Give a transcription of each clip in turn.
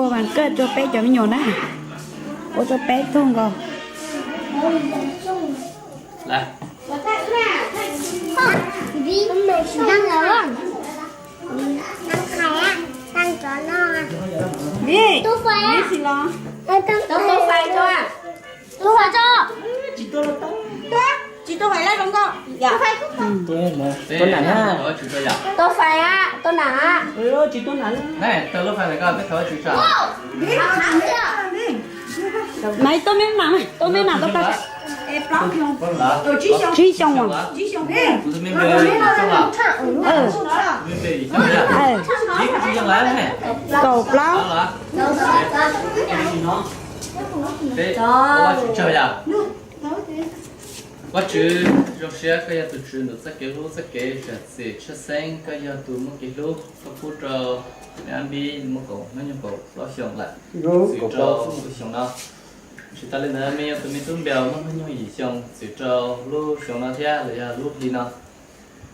Ua vas kaj rau peb cov me nyuam na. Ua rau peb tug nkaus. Tsis tuaj fais lawm zoo nkauj. Tuaj nam na. Tuaj fais a, tuaj nam a. Tsis tuaj nam. Maiv tuaj me nam, tuaj me nam tuaj tau. Tsib xyoo. Kaum plaub. Vajtswv, zoo siab koj yog tus tswv ntawm txoj kev hlub, txoj kev zam txim tshwj xeeb, koj yog tus muaj kev hlub, koj pub rau me ab npib muaj kaum hnub nyoog kaum plaub xyoos lawm, txwm rau lub xyoo no. Tsis tas li ntawd, me yog tus me tub npias muaj hnub nyoog yim xyoo, txwm rau lub xyoo no thiab los yog lub hli no.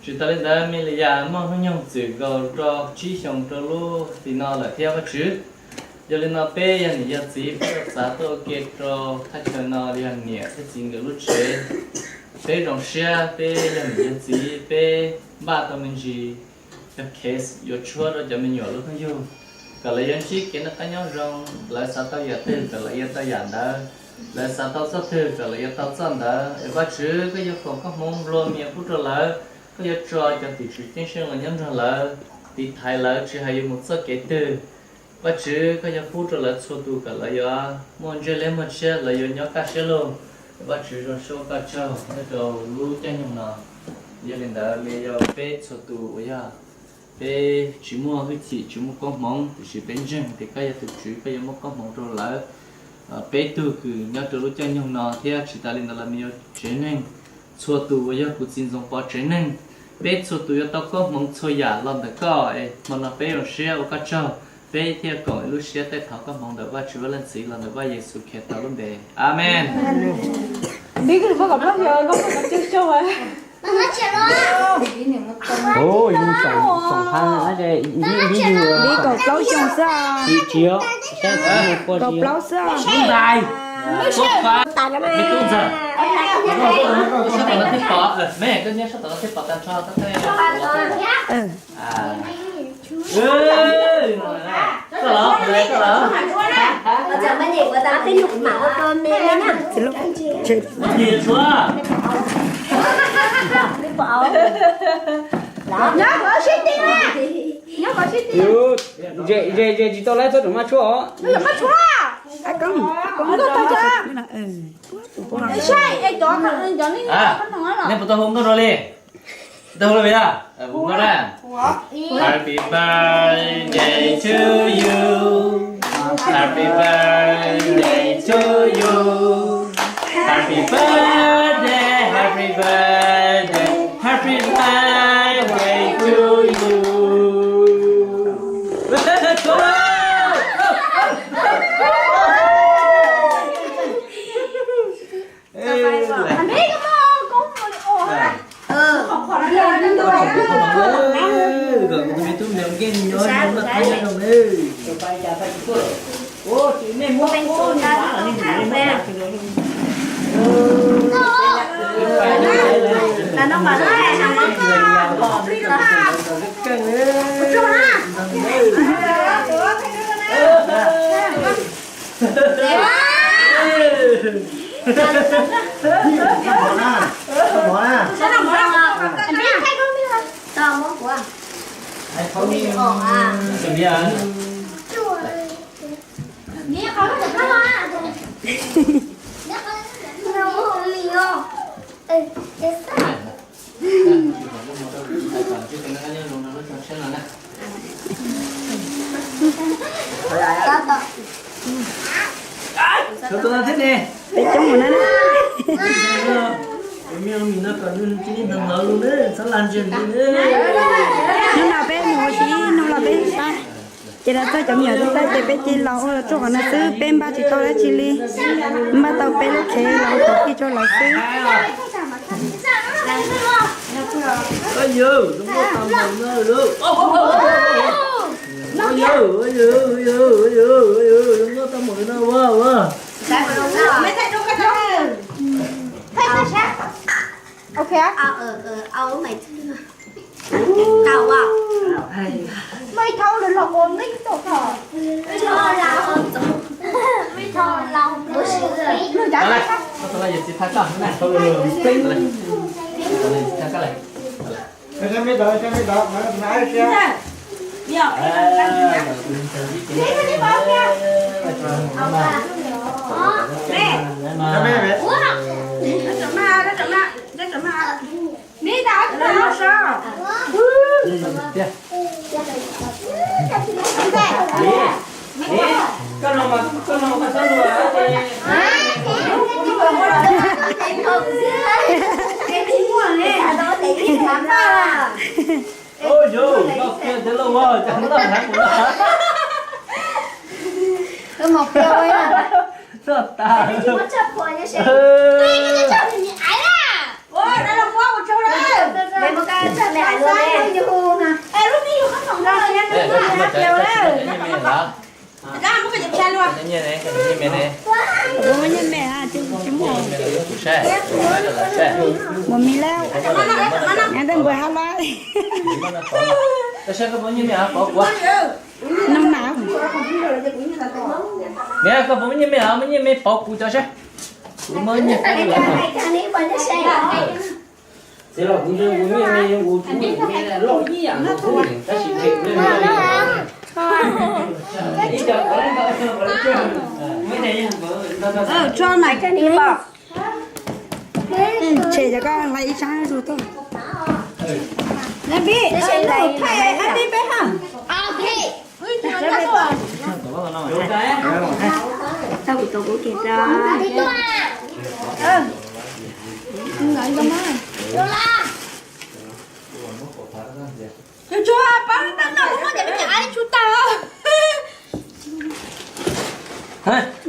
Tsis tas li ntawd, me li yam muaj hnub nyoog txwm nkaus rau tsib xyoos rau lub hli no lawm thiab Vajtswv. Yog li no peb yog niam yog txiv, peb yuav txav tuaj ua ke rau thaj chaw no yog niam thiab txiv nkawd lub tsev. Peb zoo siab peb yog niam yog txiv, peb npaj tau me ntsis yog case yuav tshuab rau cov me nyuam lub hnub yug, kom lawv yuav ntsib kev noj qab nyob zoo, lawv xav tau yam twg kom lawv yuav tau yam ntawd, lawv xav tau txoj twg kom lawv yuav tau txoj ntawd. Es Vajtswv, koj yuav foom koob hmoov nplua mias pub rau lawv, koj yuav tso cov tim tswv ceeb tsheej los nyob nrog lawv, tiv thaiv lawv tsis hais yuav mus txoj kev twg. Vajtswv, koj yuav pub rau lawv txhua tus kom lawv yuav muaj ntsej liab muag tshiab, lawv yuav nyob kaj siab lug. Vajtswv, zoo siab ua koj tsaug nyob rau lub caij nyoog no. Yog li ntawd, li yog peb txhua tus uas yog peb tsis muaj hwj chim, tsis muaj koob hmoov, tiam sis peb ntseeg tias koj yog tus tswv, koj yuav muab koob hmoov rau lawv peb tug kws nyob rau lub caij nyoog no thiab tsis tas li ntawd los me yuav tsev neeg, txhua tus uas yog kuv txiv ntxoov Pov tsev neeg, peb txhua tus yuav tau koob hmoov txhua yam los ntawm koj. Es hmo no peb zoo siab ua koj tsaug, peb thiaj koom lub siab taij thov koob hmoov ntawm Vajtswv Vaj Leej Txiv los ntawm Vaj Yexus Khetos lub npe. Amees. Npib kaum plaub xyoo xwb. Kaum plaub xwb. Ze ze tsis tau laib txhob tseem maj tshuaj os. Nej puas tau hu nkauj rau li? Tau hu li a? Hu na. Happy birthday to you. Happy birthday to you. Happy birthday, happy birthday, happy birthday to you. Peb coob mus na. Hnub no peb mus ua si ib hnub los peb tab, ces los txog cov me nyuam twb tab ces peb cia los ua tsuj qhov no xwb, peb npaj tsis tau dab tsi li, npaj tau peb lub khev los ua kom tij rau lawv xwb. Nkauj tau mus no ua ua. Ok. Mej thau lawm los ua mej tau tho. Ua nyiaj me tsis muaj. Mus mi lawm, nyob tej npawg hab lawm. Noj mas. Niam, koj puas muaj nyiaj me os? Muaj nyiaj me pauv kuv cov saib. Kuv muab nyiaj faib rau lawv. Tso mas. Tshem cov koj hlais ib sab zuj tuaj.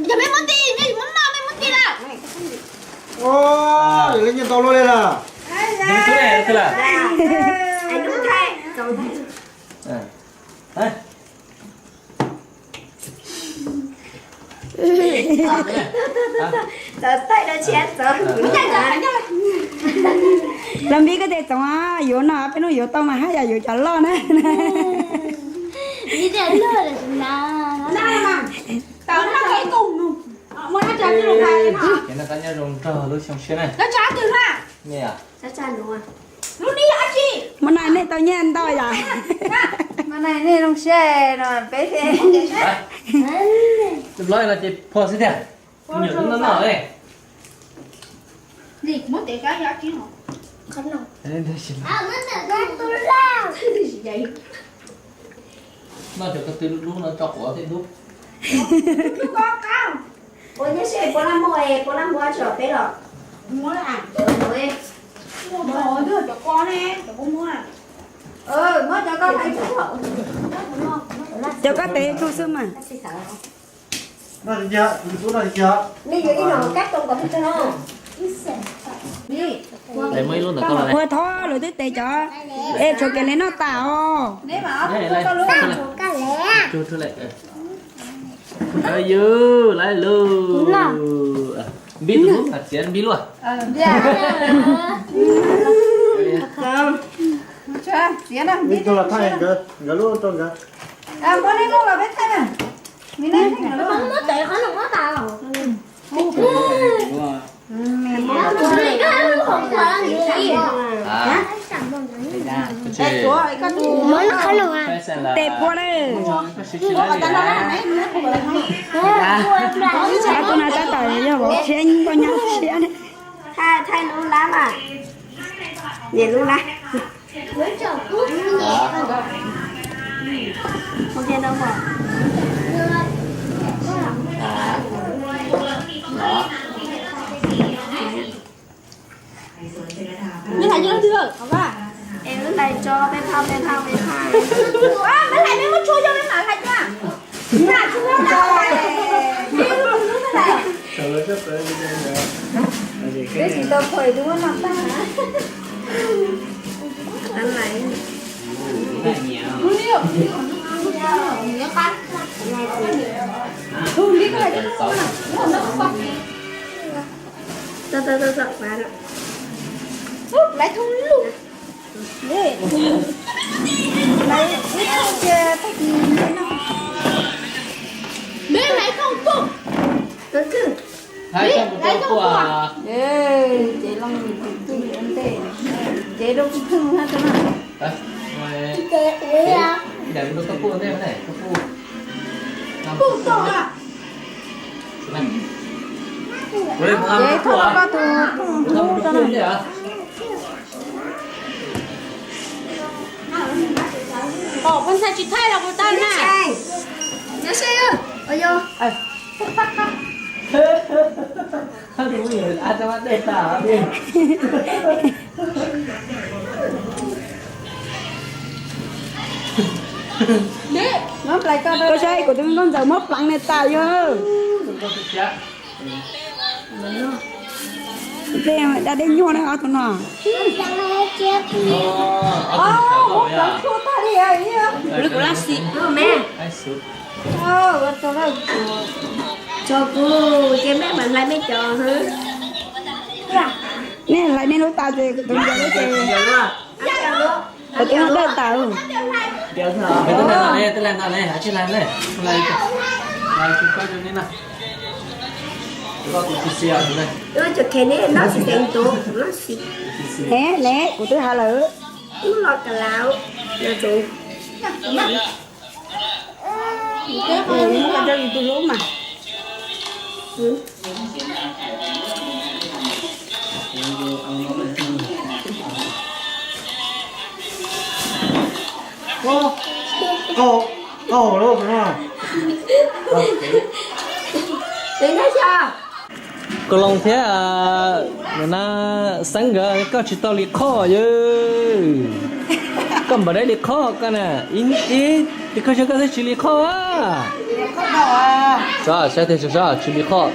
Cov mej muab ntij, mej muab noj, mej muab ntij lawm. Lawv nyiaj ntau luaj li lawm. Los Npib, koj tes txoov, yuav no peb hnub yuav tau mas haj yam yuav cov loj na. Nyob zoo nrog lub xyoo tshiab na. Muab no nej tau nyiaj ntau yom. Nej zoo siab no peb thiab. Ces phua xwb tiag. Nyuam twb noj noj li. Noj cov ko tw lub lub no tso quav tej ntub. Ua nyob seb puab lab muaj, puab lab muab tso peb los. Cov koj tev tug xwb mas. Ua thov lawv twb tev cov, es tshuav kev le noj tas os. Yus, lawv lub. Npib tus lub mas txiav Npib luaj. Nkawd lub rau nkawd. Tes puab lawm. Tus no tab tom yog vauv tshiab, nkauj nyab tshiab ne. Thaij lub lab mas, niam lub lab. Es lub hlais tso peb phaj peb phaj peb phaj. Peb tsis tau phuam tus muab noj tag. Tau, tau, tau, tau, khóa lawm. Ub, lái thông luôn. Đi. Lái, lái thông kìa, tao kì. Đi, lái thông luôn. Từ từ. Đi, lái thông luôn. Ê, chế lông từ từ ổn định. Chế đâu cũng thương ha, tao nói. Hả? Mày chế, chế, à? Để tôi có pua đây này, có pua. Pua to à? Dej thauj koj tus phooj ywg rau na. Pom phooj ywg tsis thaij los kuv tau na. Koj saib kuv tus nkauj ntxawm muab pleev nws tas yog. Nplej da dej nyuaj na ob tug no. Lub kuv laj xim me. Tso kuv ces mej mam hlais mej cov. Nej hlais nej lub tas ces kuv tus ntxawg lub ces. Kuv tus no dawj tas. Ne, ne, kuv twb hais lawm. Tus hlub mas. Koj Loos thiab na, Xeeb nkawd koj tsis tau li qhoj yog. Koj npam dab li qhoj koj na, ib, ib, koj saib koj thiaj tsis li qhoj a. Saib tiag, saib tsis li qhoj.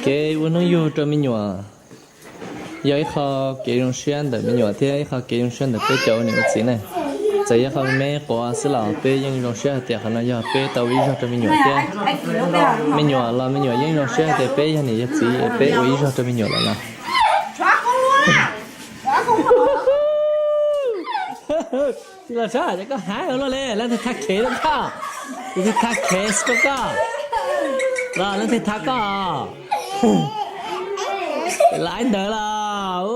Kev ua hnub yug rau me nyuam yog ib qho kev zoo siab ntawm me nyuam thiab ib qho kev zoo siab ntawm peb cov ua niam ua txiv ne. Txawm yog qhov me me quav xwb los peb yeej zoo siab hais tias qhov no yog peb tau ua ib zaug rau me nyuam thiab. Me nyuam los me nyuam yeej zoo siab hais tias peb yog niam yog txiv peb ua ib zaug rau me nyuam lawm na. Tsis los saib, koj hais ua luaj li, leej twg thaj khev rau koj? Leej twg thaj khev rau koj? Los leej twg thaj koj? Laiv ntawd los,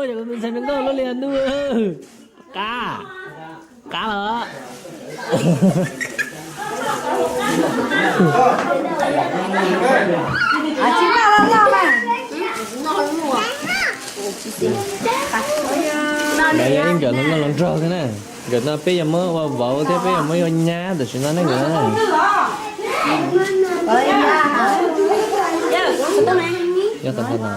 yog kuv tus ntxhais zoo nkauj luaj li ntuj. Qab, qab los. Nkawd yog ib nkawm hluas nkauj hluas nraug thiab na. Nkawd no peb yuav muab ua vauv thiab peb yuav muab ua nyab tam sim no ne nkawd. Nyob tau no.